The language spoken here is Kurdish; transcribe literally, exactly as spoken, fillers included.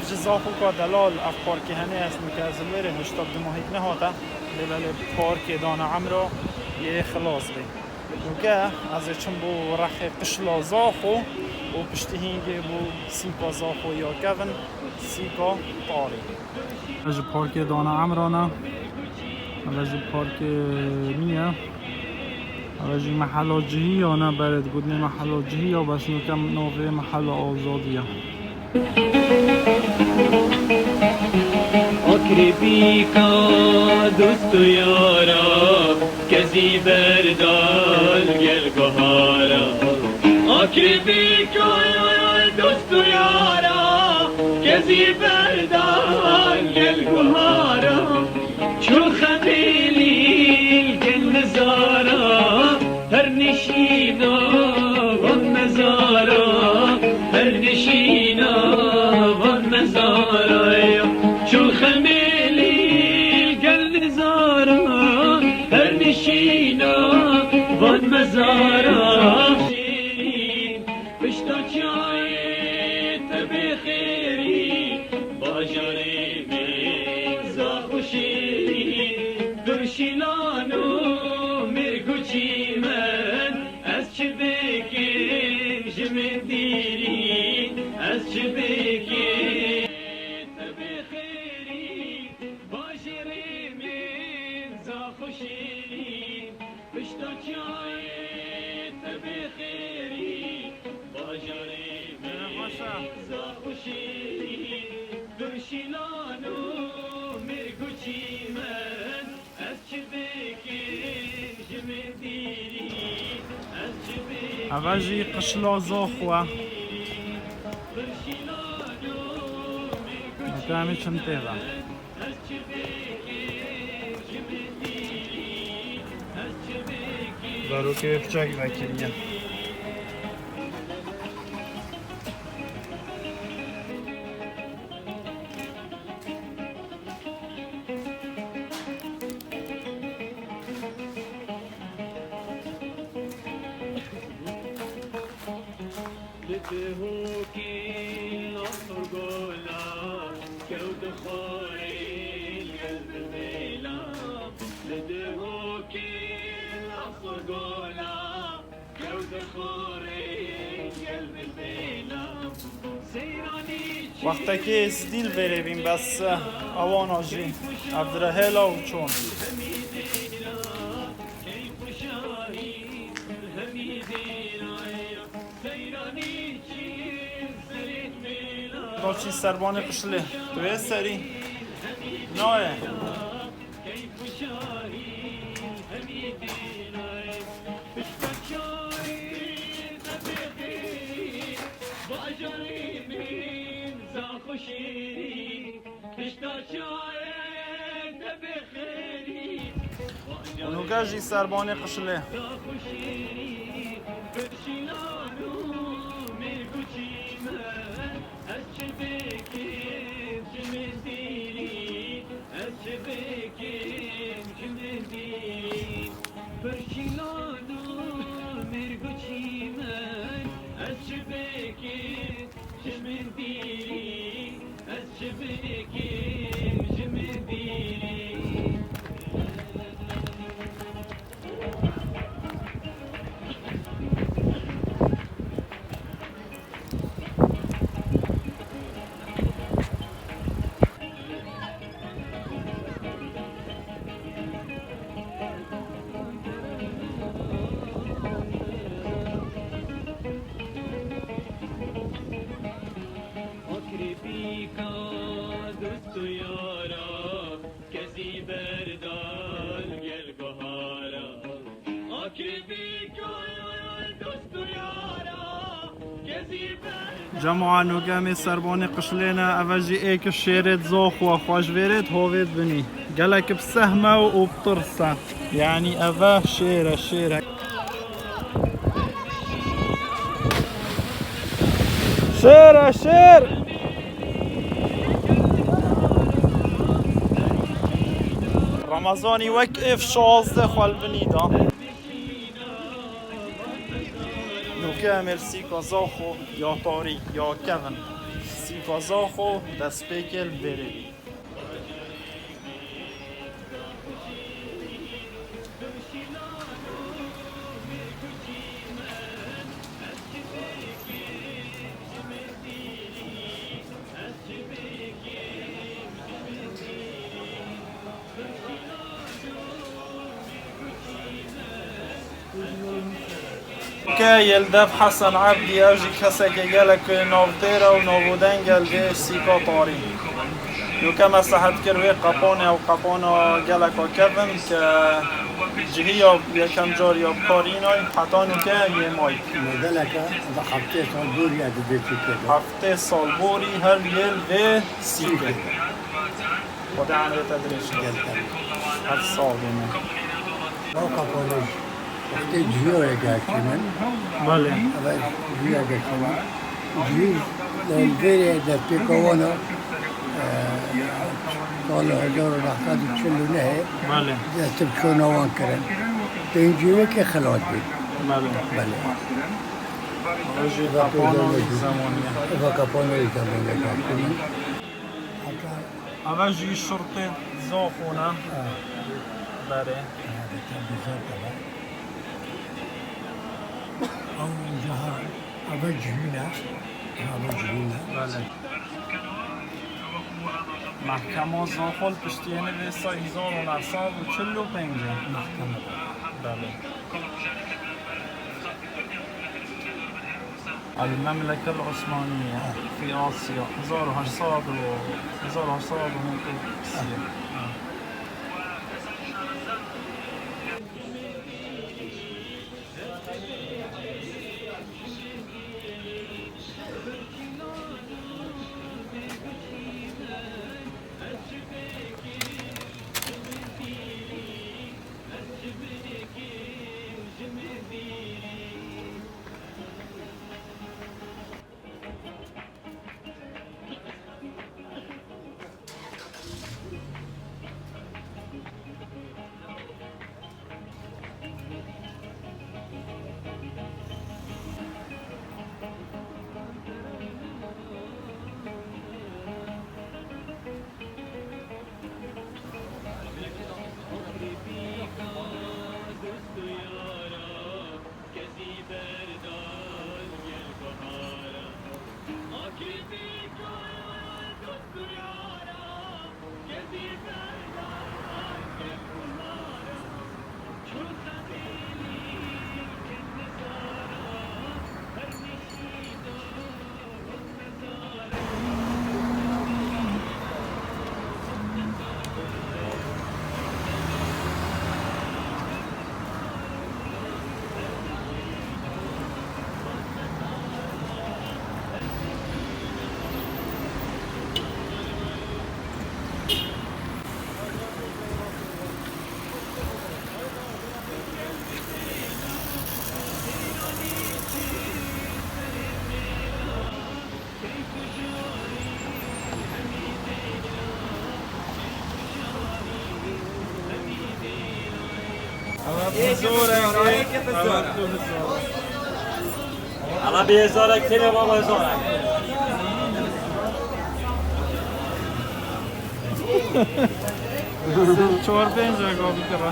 Ji Zaxo ka delal ev parkê hene, ez nûke ez li wêrê hişta bi du mahîk nehate, lê belê parkê dana Emra yê xilas bê. Nûke ez ê çim bo rexê qişla Zaxo û piştî hîngê bo sîka Zaxo ya kevin, sîka tarî. Ji parkê dana Emra ne, ev ji parkê nî ye. Ev jî mehela Cihî ya ne, berê digotinê mehela Cihî ya, bes nûke navê mehela Azadî ye. Akribîka dost û yara, kezî berda li gel guhara. Akribîka dost û yara, kezî berda li gel guhara. Çû xemêlî gel nizara, her nişîna van mezara, her nişîna van mezara. Çû xemêlî gel nizara, her nişîna van mezara. Pişta çayê te bê xêrî, bajarê min Zaxo şêrî, Birşîlan û mêr û çîmen, ez çi bikim ji min dîrî, ez çi bikim. Te bê xêrî, bajarê min Zaxo şêrî, pişta çayê te bê xêrî, bajarê min Zaxo şêrî, Birşîlan û mêr û çîmen, ez çi bikim ji min dîrî, ez çi bikim. Eva jî qişla Zaxo e. Nûke em ê çin tê ve. Zarokê wê piçek vekiriye. Li Dihokê Asurgola kew dixwarê gel bi bêla. Li Dihokê Asurgola kew dixwarê gel bi bêla. Seyranî Wextekê stîl vêrê bîn, bes ewana jî ev dire hêla û çon. Daçî serbanê qişlê. Tu yê serî? Nayê. Û nûke jî serbanê qişilê. Akribîka dost û yara, kezî berda li gel guhara. Akribîka dost û yara, kezî berda. Cemaat, nûke em ê serbanê qişilê ne, eve jî êk şêrê Zaxo, xwe ji vêrê hovê dibinî. Gelek bi sehm e û bi tirs e. Yanî eve şêr e, şêr e. Şêr e, şêr! Remezanî wek êv şazdeh xwe li binî da. Nûke em ê li sîka Zaxo ya tarî ya kevin. Sî Xweza xwe destpêkê li vêrê bî. Ke yê li dev Hesen Ebdî, ew jî kesekê gelek navdêr e û navûdeng e li vê sîka tarî. Nûke me sehet kir wê qepanê, ew qepana geleka kevin ke cihî ya yekem car ya bi kar înay, heta nûke yê may. Modeleke bi heftê sal borî ye di vê sîkê de. Heftê sal borî her yê li vê sîkê. Xwedê emrê te dirêj ke. Gel gel. Her sax bîne. Ew qapalê wextê cihî ye gerçî min. Belê. Ev cihî ye gerçî min. Cihî li vêrê destpêka wan e, e, sala hezar û neh sed û çil û nehê Belê. dest bi şona wan kirin. Pêncî wekê xilas bû. Belê. Belê. Ev jî qapana wî zemanî ye. Ev qapana wî zemanî ye gerçî min. Heta Eve jî şirtê Zaxo ne. Ha. Berê. Ha, bete bizar da var. Ew jaha, eve cihî ne. Eve cihî ne. Belê. Mehkema Zaxo li piştî yenê vê say hezar û neh sed û çil û pênc e. Mehkema. Belê. المملكة العثمانية في آسيا، هزار و هشت سد و، هزار و هشت سد و نود و سه. Ama bir hezara kere baba hezara. Çor pênc re gavî kira.